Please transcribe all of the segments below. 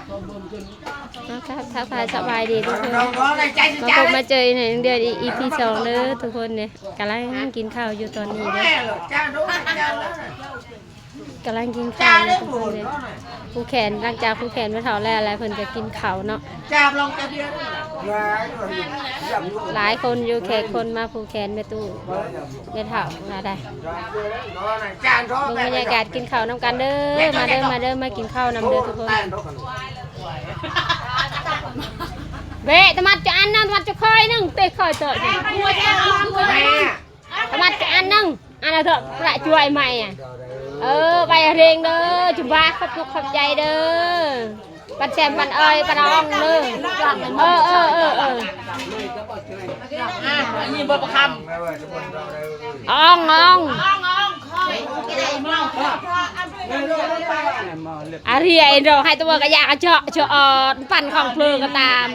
ເນາະ ທັກ ທັກທາຍສະບາຍດີທຸກຄົນ ມາພົບມາເຈີໃນເດືອນອີພີສອງເດີທຸກຄົນເດ້. ກຳລັງກິນເຂົ້າຢູ່ຕອນນີ້ເດີ ກຳລັງກິນເຂົ້າຢູ່ທຸກຄົນເດ້. ຜູກແຂນ ຫຼັງຈາກຜູກແຂນແມ່ເຖົ້າແລ້ວ ແລ້ວເພິ່ນກໍກິນເຂົ້າເນາະ. ຫຼາຍຄົນຢູ່ ແຂກຄົນມາຜູກແຂນແມ່ຕູ້ ແມ່ເຖົ້າລາວໄດ໋. ເບິ່ງບັນຍາກາດກິນເຂົ້ານຳກັນເດີ ມາເດີ ມາເດີ ມາກິນເຂົ້ານຳເດີທຸກຄົນ. ເບະ ຕະໝັດຈະອັນນະ ຕະໝັດຈະຄອຍໜຶ່ງ ເຕະຄອຍເຕີ ຕະໝັດຈະອັນໜຶ່ງ ອັນນະເຖາະ ປະຈວຍໃໝ່ອະ. ເອີ ໄປເຮງເດີ ຈຸບາ ຂອບອົກຂອບໃຈເດີ. ປັນແຊມ ປັນເອີຍ ປັນອອງເດີ. ເອີ ເອີ ເອີ ເອີ ອັນນີ້ບໍ່ປະຄຳ ອອງ ອອງ ອອງ ອອງ ຂ້ອຍ ອາເຮຍ ເນາະ ໃຫ້ຕົວກະຢາກະເຈາະ ເຈາະອອດ ປັນຂອງເພີກະຕາມ.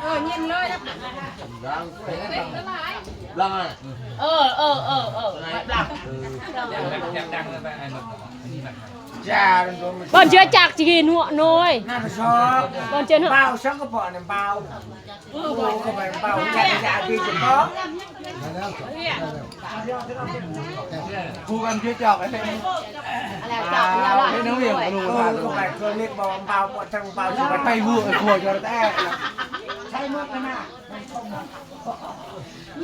ເອີ ເຢັນເລີຍ ເອີ ເອີ ເອີ ເອີ ບານເຊື້ອຈາກຈີນຫົວໂນຍ ບານເຊື້ອເນາະ ເບົາສັງກະປອນເບົາ ເອີ ເບົາ ເບົາ ຜູ້ກັນເຊື້ອຈາກ ເຮັດໜັງວຽງ ເອີ ເຮົາໄປເກີນນິດບໍ່ ເບົາປອດທັງເບົາ ໄປຮູ້ໄອ້ຄົວຈະແຕກ ໃຊ້ໝົດນະ.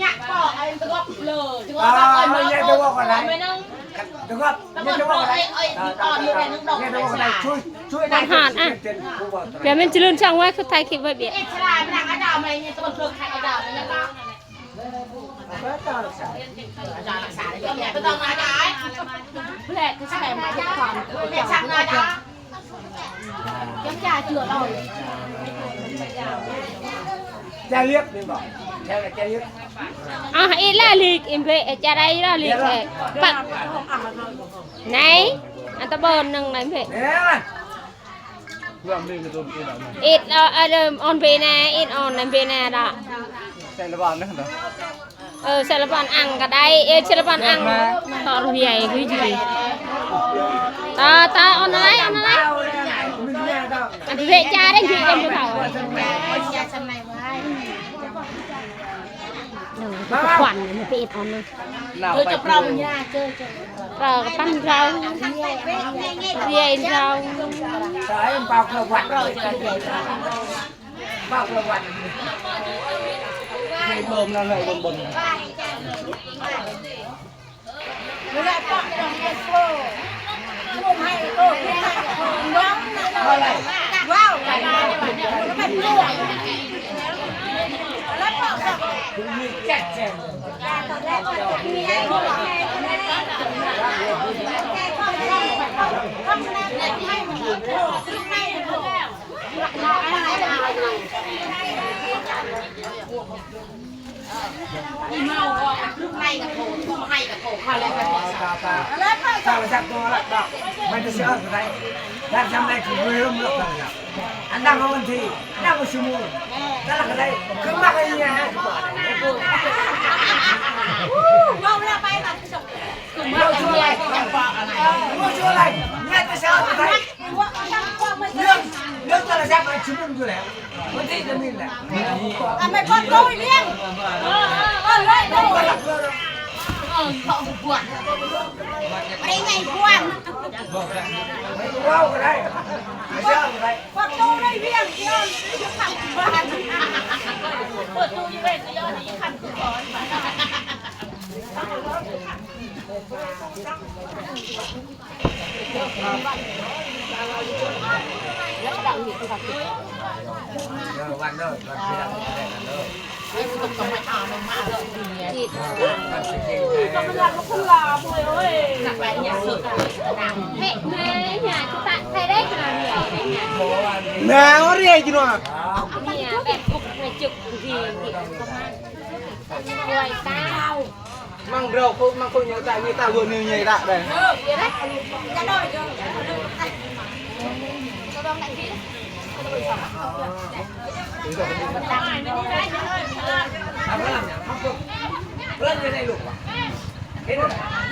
ຍະກໍໄອ້ຕະກອບເລີ ຕະກອບເລີ ຍະຕະກອບກໍໄດ້ ຕະກອບ ຍະຕະກອບກໍໄດ້ ຕະກອບເລີ ຍະຕະກອບກໍໄດ້ ຊ່ວຍ ຊ່ວຍໄດ້ ແບບແມ່ນຈະເລີນຊ່ອງໄວ້ ຄືຖ່າຍຄລິບໄວ້ເບຍ ເອັດສະລາ ມັນອາດາມະ ຍະຕະກອບເລີ ໄທອາດາມະ ຍະຕະກອບ ອາຈານລັກສາ ອາຈານລັກສາ ບໍ່ຕ້ອງມາໄດ້ ແບບຄືສະແດງມາເຮັດຄວາມ ແບບສັກມາໄດ້. ຈະລຽບນີ້ບໍ່ ແຖວຈະລຽບ ອ່ະ ອີກແລ້ວລີກ ອີເບ ຈະໄດ້ລະລີກ ເອີ ປັກ ໃນ ອັນຕະບອນໜຶ່ງໃນເບ ອີດ ເອີ ເອີ ອອນເບແນ່ ອີດອອນໃນເບແນ່ດະ ໃສ່ລະບານນະ. ເອີ ສາລະບານອັງກະໄດ້ ເອີ ສາລະບານອັງ ມາ ຕອນໃຫຍ່ຄືຢູ່ດີ ຕາ ຕາ ອອນອາໄລ ອອນອາໄລ ອັນເວຈາໄດ້ຢູ່ເອັມເຂົາ ເອີ ຂວັນນີ້ໄປເອັດອອນນະ ເອີ ຈະເປົ່າ ເປົ່າກັບປັນເຂົາ ເວເຂົາ ເປົ່າລະວັນ ໃຫ້ລົມນັ້ນແຫຼະ ບົນໆ ອີ່ເມົາກໍໃຫ້ກະໂທ ໃຫ້ກະໂທ ເຂົາເລີຍກະໂທ ໂທລະສັບໂທລະສັບ ມັນຈະຊິເອົາໄດ້ ຖ້າຈຳໄດ້ຄືເລີ່ມເລີກກັນລະ ອັນນັ້ນເອົາວັນທີ ນັ້ນເອົາຊົ່ວໂມງ ນັ້ນລະກະໄດ້ ຄືມັກອີ່ຫຍັງ ເວົ້າລະໄປ ເວົ້າຊົ່ວໄລ ເວົ້າຊົ່ວໄລ ແມ່ນແຕ່ເຊົ້າແຕ່ໄດ້ ເລື່ອງ ເລື່ອງໂທລະສັບມັນຊຸມນຸມຢູ່ແລ້ວ ມັນຊິຈະມີແຫຼະ ອັນໄປປອດໂກຍວຽງ ເອີ ເອີ ເອີ ເລີຍ ເອີ ເຂົາບວດ ໄປໄງບວດ ເວົ້າກໍໄດ້ ເຈົ້າກໍໄດ້ ປອດໂກຍວຽງ ເອີ ຢູ່ຂ້າງບ້ານ ປອດໂກຍວຽງ ຢູ່ຂ້າງບ້ານ Mang rau khô, mang khô nhiều tại vì ta vừa nhiều nhảy lại đây. ເຫັນ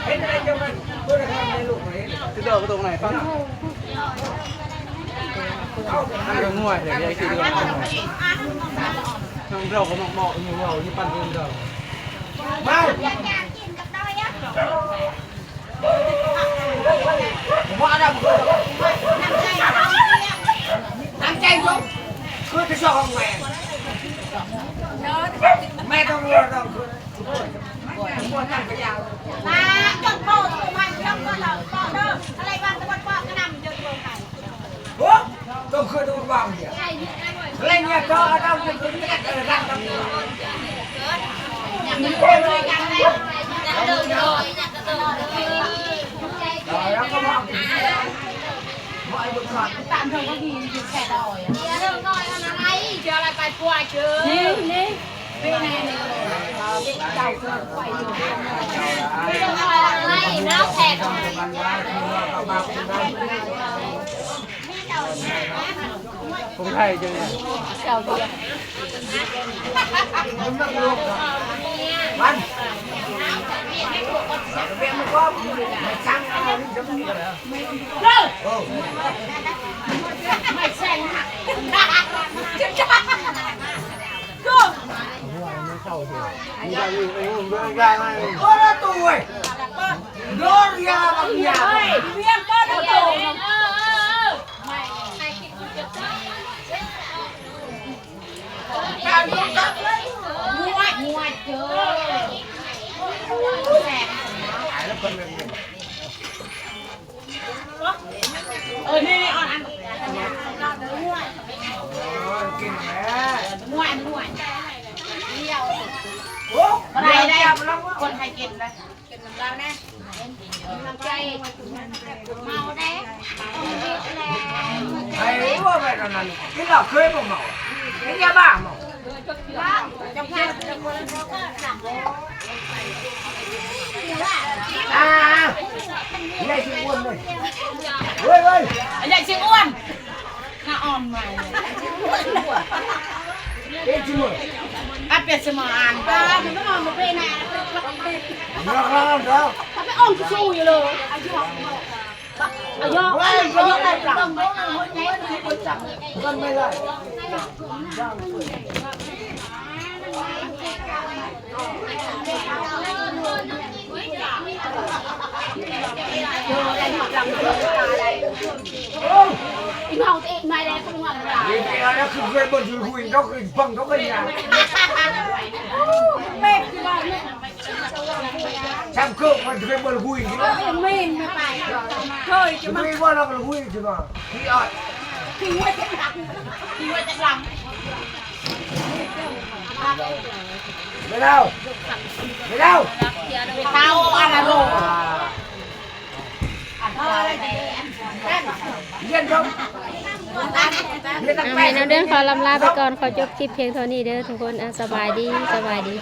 ເຫັນໄດ້ຈັ່ງນັ້ນ ເພິ່ນທຳໃຫ້ລູກເຫັນ ຄືດອກຕົງໄຫນປັງ ມັນກໍງ່ວຍແຫຼະ ຢາກກິນກໍງ່ວຍ ນ້ຳເຈົ້າກໍໝອກໆ ຢູ່ເວົ້າຢູ່ປັນເພິ່ນເຈົ້າ ມາ ນຳໃຈ ນຳໃຈ ຄືທີ່ຊອກຂອງແມ່ ແມ່ຕ້ອງ ຕ້ອງ ຂອງໄທຈັ່ງໃດ ມັນ ເອີ ນີ້ໆ ເອົາອັນ ກິນແລ້ວ ໂອ້ ບໍ່ໄດ້ ບໍ່ໄດ້ ຄົນໄທກິນນະ ກິນນຳລາວແດ່ ນ້ຳໃຈ ເມົາແດ່ ໄອ້ ວ່າແບບນັ້ນ ກິນເຫຼົ້າເຄີຍບໍ່ເມົາ ກິນຢາບ້າເມົາ ອ່າ ໃຫຍ່ຊິອ້ວນເລີຍ ເວີຍ ເວີຍ ໃຫຍ່ຊິອ້ວນ ໜ້າອ່ອນມາ ເອຊິເມີ ອາ ເປຍສະໝາອານ ເອົາໄປອ່ອນຊິຊູຢູ່ເລີຍ ອາຍຸ ອາຍຸ ອາຍຸໄດ້ປານ ເອົາ ແມ່ນຳເດີ ຂໍລຳລາໄປກ່ອນ ຂໍຈົບຄລິບພຽງເທົ່ານີ້ເດີທຸກຄົນ ອ່າ ສະບາຍດີ ສະບາຍດີ.